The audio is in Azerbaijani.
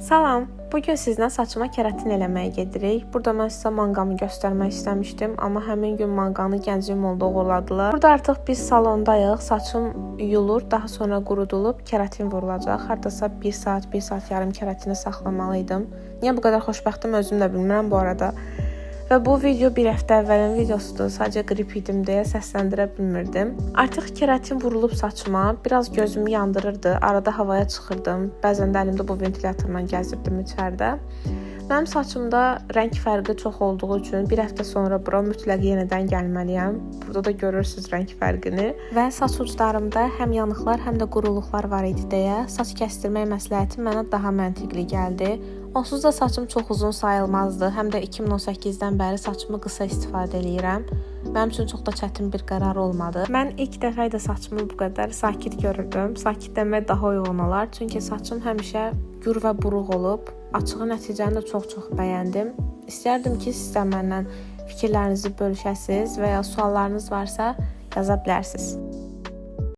Salam. Bu gün sizlə saçıma keratin eləməyə gedirik. Burada mən sizə manqamı göstərmək istəmişdim, amma həmin gün manqanı Gənclik Molda oğurladılar. Burada artıq biz salondayıq. Saçım yuyulur, daha sonra qurudulub keratin vurulacaq. Hardasa 1 saat, 1 saat yarım keratini saxlamalıydım. Niyə bu qədər xoşbəxtəm özüm də bilmirəm bu arada. Və bu video bir həftə əvvəlin videosudur. Sadəcə qrip idim deyə səsləndirə bilmirdim. Artıq keratin vurulub saçıma, biraz gözümü yandırırdı. Arada havaya çıxırdım. Bəzən də əlimdə bu ventilyatorla gəzirdim içəridə. Mənim saçımda rəng fərqi çox olduğu üçün bir həftə sonra bura mütləq yenidən gəlməliyəm. Burada da görürsüz rəng fərqini. Və saç uclarımda həm yanıqlar, həm də quruluqlar var idi deyə saç kəsdirmək məsləhəti mənə daha məntiqli gəldi. Onsuz da saçım çox uzun sayılmazdı. Həm də 2018-dən bəri saçımı qısa istifadə eləyirəm. Mənim üçün çox da çətin bir qərar olmadı. Mən ilk dəfə idi saçımı bu qədər sakit görürdüm. Sakit demək daha uyğun olar. Çünki saçım həmişə gür və buruq olub. Açığı nəticəni də çox-çox bəyəndim. İstərdim ki, siz də məndən fikirlərinizi bölüşəsiniz və ya suallarınız varsa yaza bilərsiniz.